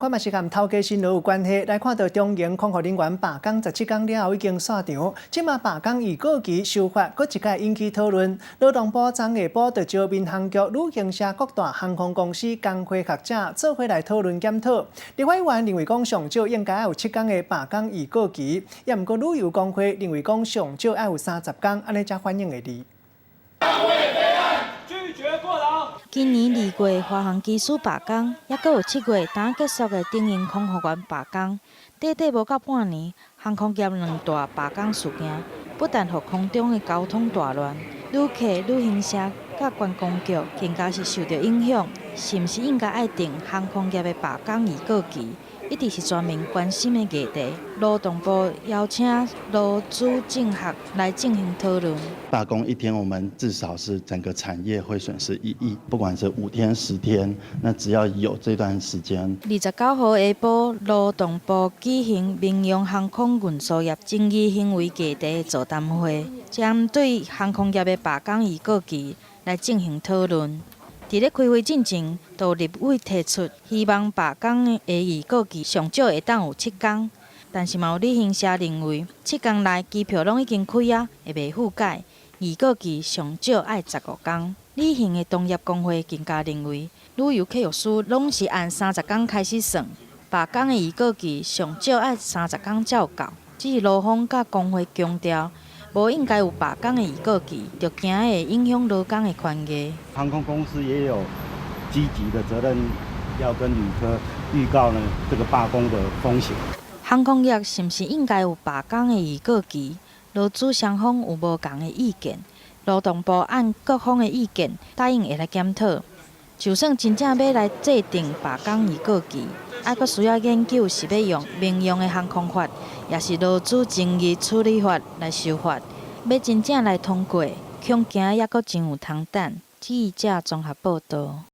款嘛是佮頭家辛勞有關係，來看到長榮空服人員罷工17工了後已經散場，這馬罷工預告期修法，閣一擺引起討論。勞動部昨下晡就招民航局、旅行社、各大航空公司工會學者做伙來討論檢討。立法委員認為講上少應該愛有7工的罷工預告期，也毋過旅遊工會認為講上少愛有30工，按呢才反應會利。今年2月，華航機師罷工，猶閣有7月剛結束的長榮空服員罷工，短短無夠半年，航空業兩大罷工事件，不但予空中的交通大亂，旅客、旅行社佮觀光局更加是受著影響。是毋是應該愛定航空業的罷工預告期？一直是全民關心的議題。勞動部邀請勞資政學來進行討論。罷工一天，我們至少是整個產業會損失1億，不管是5天、10天，那只要有這段時間。29號下晡，勞動部舉行民用航空運輸業爭議行為議題的座談會，針對航空業的罷工預告期來進行討論。佇咧開會進前，就有立委提出希望罷工的預告期上少會當有七工，但是嘛有旅行社認為7工內機票攏已經開啊，會袂覆蓋，預告期上少愛15工。旅行的同業公會更加認為，旅遊客運師攏是按30工開始算，罷工的預告期上少愛三十工才有夠。只是勞方佮工會強調，無應該有罷工的預告期，就驚會影響勞工的權益。航空公司也有積極的責任，要跟旅客預告呢這個罷工的風險。航空業是毋是應該有罷工的預告期？勞資雙方有無仝的意見？勞動部按各方的意見，答應會來檢討。就算真正欲來制定罷工預告期，猶閣需要研究是欲用民用的航空法，抑是勞資爭議處理法來修法。欲真正來通過，恐驚猶閣真有通等。記者綜合報導。